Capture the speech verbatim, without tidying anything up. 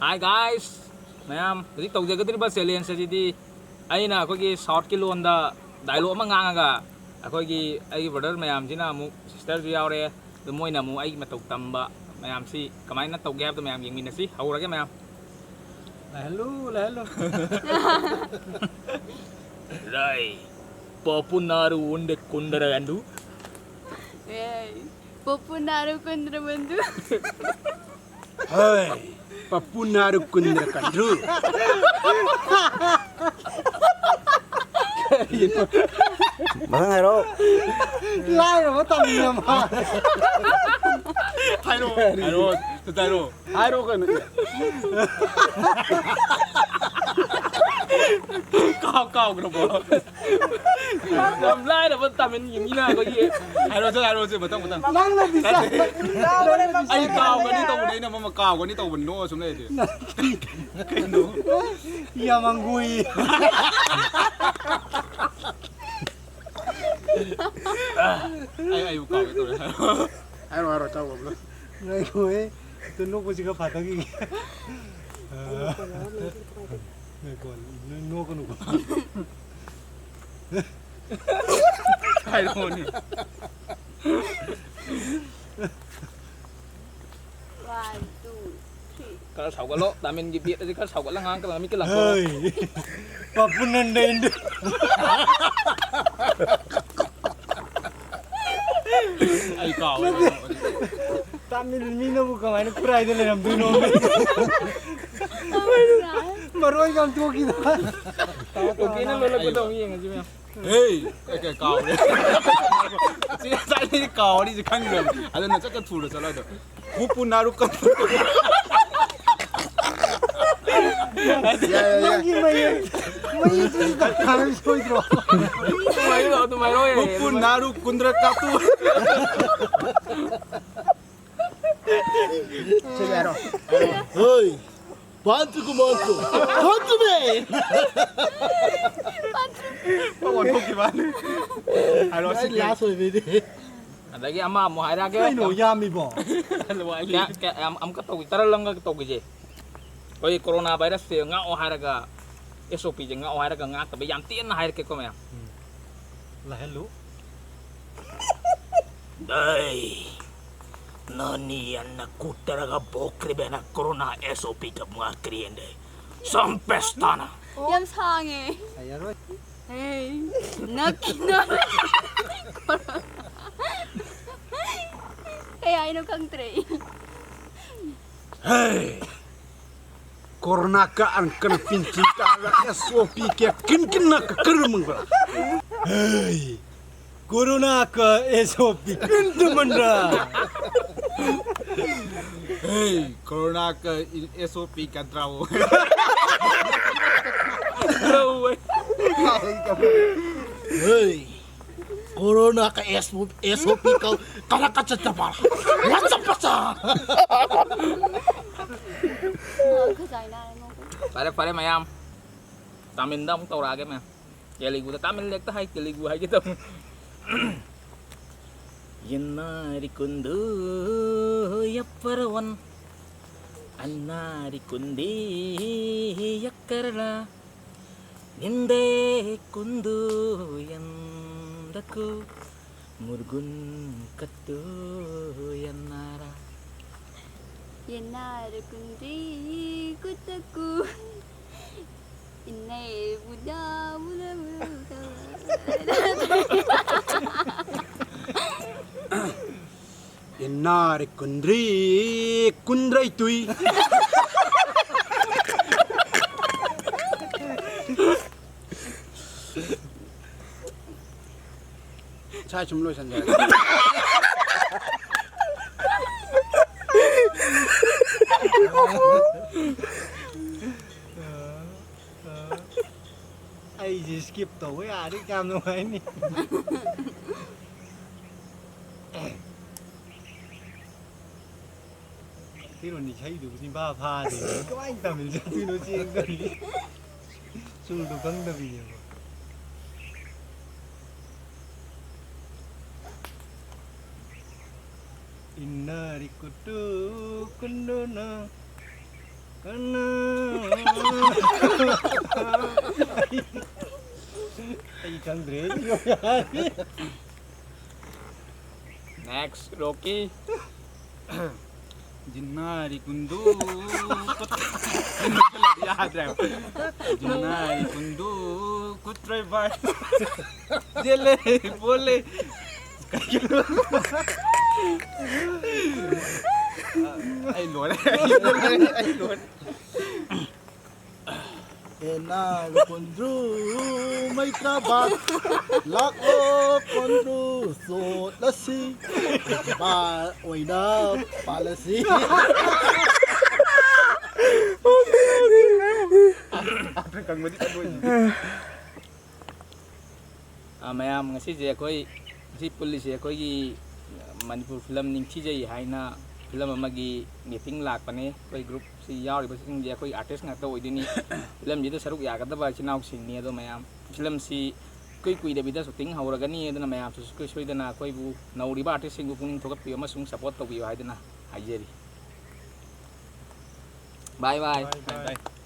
Hi guys, ꯃꯌꯥꯝ, ꯍꯧꯖꯤꯛ ꯇꯧꯖꯒꯗꯧꯔꯤꯕ challenge ꯑꯁꯤꯗꯤ ꯑꯩꯅ ꯑꯩꯈꯣꯏꯒꯤ Southꯀꯤ ꯂꯣꯟꯗ dialogue ꯑꯃ ꯉꯥꯡꯉꯒ, ꯑꯩꯈꯣꯏꯒꯤ, ꯑꯩꯒꯤ brother ꯃꯌꯥꯝꯁꯤꯅ ꯑꯃꯨꯛ, sisterꯁꯨ ꯌꯥꯎꯔꯦ, ꯑꯗꯨ ꯃꯣꯏꯅ ꯑꯃꯨꯛ ꯑꯩꯒꯤ ꯃꯇꯧ ꯇꯝꯕ ꯃꯌꯥꯝꯁꯤ ꯀꯃꯥꯏꯅ ꯇꯧꯒꯦ ꯍꯥꯏꯕꯗꯣ ꯃꯌꯥꯝ ꯌꯦꯡꯃꯤꯟꯅꯁꯤ꯫ ꯍꯧꯔꯒꯦ ꯃꯌꯥꯝ꯫ ꯂꯥꯏꯍꯜꯂꯨ, ꯂꯥꯏꯍꯜꯂꯨ꯫ ꯔꯥꯏ, ꯄꯄꯨ ꯅꯥꯔꯨ ꯎꯟꯗꯦ ꯀꯨꯟꯗꯔ ꯒꯟꯗꯨ꯫ ꯔꯥꯏ, ꯄꯄꯨ ꯅꯥꯔꯨ ꯀꯨꯟꯗꯔ ꯃꯟꯗꯨ꯫ ꯍꯣꯏ, ꯄꯄꯨ ꯅꯥꯔꯨ ꯀꯨꯟꯗ꯭ꯔ ꯀꯟꯗ꯭ꯔꯨ꯫ ꯃꯊꯪ ꯍꯥꯏꯔꯣ꯫ ꯂꯥꯏꯔꯕ ꯇꯝꯃꯤꯅ ꯃꯥ꯫ ꯍꯥꯏꯔꯣ, ꯍꯥꯏꯔꯣ, ꯍꯥꯏꯔꯣ꯫ ꯍꯥꯏꯔꯣ ꯀꯩꯅꯣ꯫ ꯀꯥꯎ-, ꯀꯥꯎꯈ꯭ꯔꯕꯣ? ꯌꯥꯝ ꯂꯥꯏꯔꯕ ꯇꯥꯃꯤꯜꯒꯤ ꯃꯤꯅ ꯑꯩꯈꯣꯏꯒꯤ ꯍꯥꯏꯔꯣꯁꯦ, ꯍꯥꯏꯔꯣꯁꯦ, ꯃꯊꯪ, ꯃꯊꯪ꯫ ꯅꯪꯅ ꯗꯤꯁꯥꯏꯠ꯫ ꯅꯠꯇꯦ꯫ ꯑꯩ ꯀꯥꯎꯒꯅꯤ ꯇꯧꯕꯅꯦ, ꯑꯩꯅ ꯃꯃ ꯀꯥꯎꯒꯅꯤ ꯇꯧꯕꯅꯤ, ꯅꯣꯛꯑ ꯁꯨꯝ ꯂꯩꯔꯗꯤ꯫ ꯀꯩꯅꯣ? ꯌꯥꯝꯃꯪꯒꯨꯏ꯫ ꯑꯩ, ꯑꯩꯕꯨ ꯀꯥꯎꯒꯦ ꯇꯧꯔꯦ꯫ ꯍꯥꯏꯔꯣ, ꯍꯥꯏꯔꯣ, ꯆꯥꯎꯕ ꯑꯃ꯫ ꯉꯥꯏꯈꯣꯍꯦ꯫ ꯑꯗꯨ ꯅꯣꯛꯄꯁꯤ ꯈꯔ ꯐꯥꯊꯈꯤꯒꯦ꯫ ꯉꯥꯏꯈꯣ, ꯅꯣꯏ ꯅꯣꯛꯀꯅꯨꯀꯣ꯫ ꯍꯥꯏꯔꯛꯑꯣꯅꯦ꯫ One, two, three. ꯈꯔ ꯁꯥꯎꯒꯠꯂꯣ, ꯇꯥꯃꯤꯜꯒꯤ ꯕꯦꯠ ꯑꯁꯤ ꯈꯔ ꯁꯥꯎꯒꯠꯂ ꯉꯥꯡꯉꯛꯀꯗꯕ, ꯃꯤꯠꯀ ꯂꯪꯊꯣꯛꯑꯣ꯫ ꯍꯣꯏ꯫ ꯄꯄꯨ ꯅꯟꯗ ꯏꯟꯗꯨ꯫ ꯑꯩ ꯀꯥꯎꯔꯦ꯫ ꯅꯠꯇꯦ꯫ ꯇꯥꯃꯤꯜ ꯃꯤꯅꯕꯨ ꯀꯃꯥꯏꯅ ꯈꯨꯔꯥꯏꯗ ꯂꯩꯔꯝꯗꯣꯏꯅꯣ? ꯃꯔꯣꯏꯒ ꯑꯃ ꯊꯣꯛꯈꯤꯗ꯫ ꯀꯨꯀꯤꯅ ꯂꯣꯜꯂꯛꯄꯗꯣ ꯑꯃꯨꯛ ꯌꯦꯡꯉꯁꯤ ꯃꯌꯥꯝ꯫ ꯍꯦ! ꯑꯩ ꯀꯩ ꯀꯥꯎꯔꯦ꯫ ꯁꯤ ꯉꯁꯥꯏꯗꯒꯤ ꯀꯥꯎꯔꯤꯁꯦ ꯈꯪꯗ꯭ꯔꯕ꯫ ꯑꯗꯨꯅ ꯆꯠ ꯆꯠ ꯊꯨꯔ ꯆꯠꯂꯣ ꯑꯗꯣ꯫ ꯍꯨꯄꯨ ꯅꯥꯔꯨ ꯀꯟ-꯫ ꯌꯥꯏ, ꯌꯥꯏ, ꯌꯥꯏ꯫ ꯅꯪꯒꯤ ꯃꯌꯦꯛ, ꯃꯌꯦꯛꯇꯨꯁꯨ ꯇꯞ ꯇꯥꯅ ꯁꯣꯏꯗ꯭ꯔꯣ? ꯑꯗꯨꯃꯥꯏꯅ, ꯑꯗꯨꯃꯥꯏꯅ ꯑꯣꯏꯔꯦ, ꯍꯨꯄꯨ ꯑꯗꯨꯃꯥꯏꯅ꯫ ꯅꯥꯔꯨ ꯀꯨꯟꯗ꯭ꯔ ꯀꯥꯇꯨ꯫ ꯁꯤꯗ ꯍꯥꯏꯔꯣ꯫ ꯍꯣꯏ꯫ ꯄꯥꯟꯇꯨ ꯀꯨꯃꯥꯟꯇꯨ꯫ ꯄꯥꯟꯇꯨꯃꯦ꯫ ꯑꯣꯟꯊꯣꯛꯈꯤꯕ ꯋꯥꯅꯤ꯫ ꯍꯥꯏꯔꯣ, ꯁꯤ ꯑꯩ ꯂꯥꯁ ꯑꯣꯏꯕꯩꯅꯦ꯫ ꯑꯗꯒꯤ ꯑꯃ ꯑꯃꯨꯛ ꯍꯥꯏꯔꯛꯑꯒꯦ꯫ ꯀꯩꯅꯣ ꯌꯥꯝꯃꯤꯕꯣ? ꯋꯥꯠꯂꯤ꯫ ꯀꯌꯥ, ꯀꯌꯥ, ꯌꯥꯝ, ꯑꯃꯨꯛꯀ ꯇꯧꯒꯦ, ꯇꯔꯜ ꯑꯃꯒ ꯇꯧꯈꯤꯁꯦ꯫ ꯑꯩꯈꯣꯏ ꯀꯣꯔꯣꯅꯥ ꯚꯥꯏꯔꯁꯁꯦ ꯉꯥꯛꯑꯣ ꯍꯥꯏꯔꯒ, ꯑꯦꯁ ꯑꯣ ꯄꯤꯁꯦ ꯉꯥꯛꯑꯣ ꯍꯥꯏꯔꯒ ꯉꯥꯛꯇꯕ ꯌꯥꯝ ꯇꯦꯟꯅ ꯍꯥꯏꯔꯛꯀꯦꯀꯣ ꯃꯌꯥꯝ꯫ ꯎꯝ꯫ ꯂꯥꯛꯍꯜꯂꯨ꯫ ꯗꯩ, ꯅꯅꯤ ꯑꯟꯅ ꯀꯨꯠꯇꯔꯒ ꯕꯣꯛꯈ꯭ꯔꯤꯕꯦꯅ ꯀꯣꯔꯣꯅꯥ ꯑꯦꯁ ꯑꯣ ꯄꯤ ꯀꯞ ꯉꯥꯛꯈ꯭ꯔꯤꯌꯦꯟꯗꯦ꯫ ꯁꯝ ꯄꯦꯁꯇꯥꯅ꯫ ꯌꯥꯝ ꯁꯥꯡꯉꯦ꯫ ꯍꯩꯔꯔꯣꯏ꯫ ꯍꯦ, ꯅꯛꯈꯤꯅ꯫ ꯀꯩ ꯍꯥꯏꯅꯣ ꯈꯪꯗ꯭ꯔꯦ꯫ ꯍꯦ! कोरोना का अंकन पिंचिन का एस ओ पी के किन किन ना कर मंगला। Hey, कोरोना का एस ओ पी पिंड मंडा। Hey, कोरोना का एस ओ पी का द्रावो। Hey, कोरोना का एस ओ पी का करा का चट्टा पारा। What's up, what's up? ꯐꯔꯦ, ꯐꯔꯦ, ꯃꯌꯥꯝ꯫ ꯇꯥꯃꯤꯜꯗ ꯑꯃꯨꯛ ꯇꯧꯔꯛꯑꯒꯦ, ꯃꯌꯥꯝ꯫ ꯇꯦꯂꯤꯒꯨꯗ, ꯇꯥꯃꯤꯜ ꯍꯦꯛꯇ ꯍꯥꯏ, ꯇꯦꯂꯤꯒꯨ ꯍꯥꯏꯒꯦ ꯇꯧꯕꯅꯤ꯫ ఎన్నారి కుందు ఎప్పరవన్, అన్నారి కుంది ఎక్కరలా, నిందే కుందు ఎందకు మురుగున్ కత్తు ఎన్నారా. ఎన్నారి కుంది కుత్తకు ఇన్నే బుడా బుడా బుడా. ఎన్నారి కుంద్రి కుంద్రై తుయ్. ꯁꯥꯏ ꯁꯨꯝ ꯂꯣꯏꯁꯟꯖꯔꯒꯦ꯫ ꯑꯩꯁꯦ skip ꯇꯧꯕ ꯌꯥꯔꯗꯤ ꯀꯌꯥꯝ ꯅꯨꯡꯉꯥꯏꯅꯤ꯫ ꯃꯩꯇꯩꯂꯣꯟ ꯏꯁꯩꯗꯨꯕꯨ ꯆꯤꯟꯐꯥ ꯐꯥꯗꯦ꯫ ꯀꯃꯥꯏꯅ ꯇꯝꯃꯤꯅꯣ ꯆꯠꯇꯣꯏꯅꯣ ꯆꯦꯟꯗꯣꯏꯅꯤ꯫ ꯁꯨꯔꯗꯣ ꯈꯪꯗꯕꯤꯅꯦꯕ꯫ ꯏꯟꯅꯔꯤ ꯀꯨꯇꯨ ꯀꯨꯟꯗꯨꯅ ꯀꯅꯥ ꯑꯩ ꯈꯪꯗ꯭ꯔꯦ꯫ Next, Rocky. ꯖꯤꯟꯅꯥꯔꯤ ꯀꯨꯟꯗꯨ ꯈꯨꯠ-, ꯌꯥꯗ꯭ꯔꯦ꯫ ꯖꯤꯟꯅꯥꯔꯤ ꯀꯨꯟꯗꯨ ꯈꯨꯠꯇ꯭ꯔꯩ ꯚꯥꯏ꯫ ꯌꯦꯜꯂꯦ, ꯄꯣꯜꯂꯦ꯫ ꯑꯩ ꯂꯣꯏꯔꯦ, ꯑꯩ ꯂꯣꯏꯔꯦ, ꯑꯩ ꯂꯣꯏꯔꯦ꯫ ꯍꯦꯟꯅ ꯀꯨꯟꯗ꯭ꯔꯨ ꯃꯩꯇ꯭ꯔꯥꯕꯥꯠ ꯂꯥꯛꯂꯣ ꯀꯨꯟꯗ꯭ꯔꯨ ꯆꯣꯠꯂꯁꯤ ꯕꯥꯔ ꯑꯣꯏꯅ ꯄꯥꯜꯂꯁꯤ꯫ ꯑ, ꯃꯌꯥꯝ, ꯉꯁꯤꯁꯦ ꯑꯩꯈꯣꯏ ꯉꯁꯤ ꯄꯨꯜꯂꯤꯁꯦ ꯑꯩꯈꯣꯏꯒꯤ ꯃꯅꯤꯄꯨꯔ ꯐꯤꯂꯝ ꯅꯤꯡꯊꯤꯖꯩ ꯍꯥꯏꯅ ꯐꯤꯂꯝ ꯑꯃꯒꯤ ꯃꯤꯇꯤꯡ ꯂꯥꯛꯄꯅꯦ꯫ ꯑꯩꯈꯣꯏ ꯒ꯭ꯔꯨꯞꯁꯤ ꯌꯥꯎꯔꯤꯕꯁꯤꯡꯁꯦ ꯑꯩꯈꯣꯏ ꯑꯥꯔꯇꯤꯁ ꯉꯥꯛꯇ ꯑꯣꯏꯗꯣꯏꯅꯤ꯫ ꯐꯤꯂꯝꯁꯤꯗ ꯁꯔꯨꯛ ꯌꯥꯒꯗꯕ ꯏꯆꯤꯟ ꯏꯅꯥꯎꯁꯤꯡꯅꯤ꯫ ꯑꯗꯣ ꯃꯌꯥꯝ, ꯐꯤꯂꯝꯁꯤ ꯏꯀꯨꯏ ꯀꯨꯏꯗꯕꯤꯗ ꯁꯨꯇꯤꯡ ꯍꯧꯔꯒꯅꯤ꯫ ꯑꯗꯨꯅ ꯃꯌꯥꯝꯁꯨ ꯁꯨꯡꯁꯣꯏ ꯁꯣꯏꯗꯅ ꯑꯩꯈꯣꯏꯕꯨ ꯅꯧꯔꯤꯕ ꯑꯥꯔꯇꯤꯁꯁꯤꯡꯕꯨ ꯄꯨꯛꯅꯤꯡ ꯊꯧꯒꯠꯄꯤꯌꯨ ꯑꯃꯁꯨꯡ ꯁꯄꯣꯔꯠ ꯇꯧꯕꯤꯌꯨ ꯍꯥꯏꯗꯅ ꯍꯥꯏꯖꯔꯤ꯫ ꯕꯥꯏ ꯕꯥꯏ꯫ ꯕꯥꯏ ꯕꯥꯏ꯫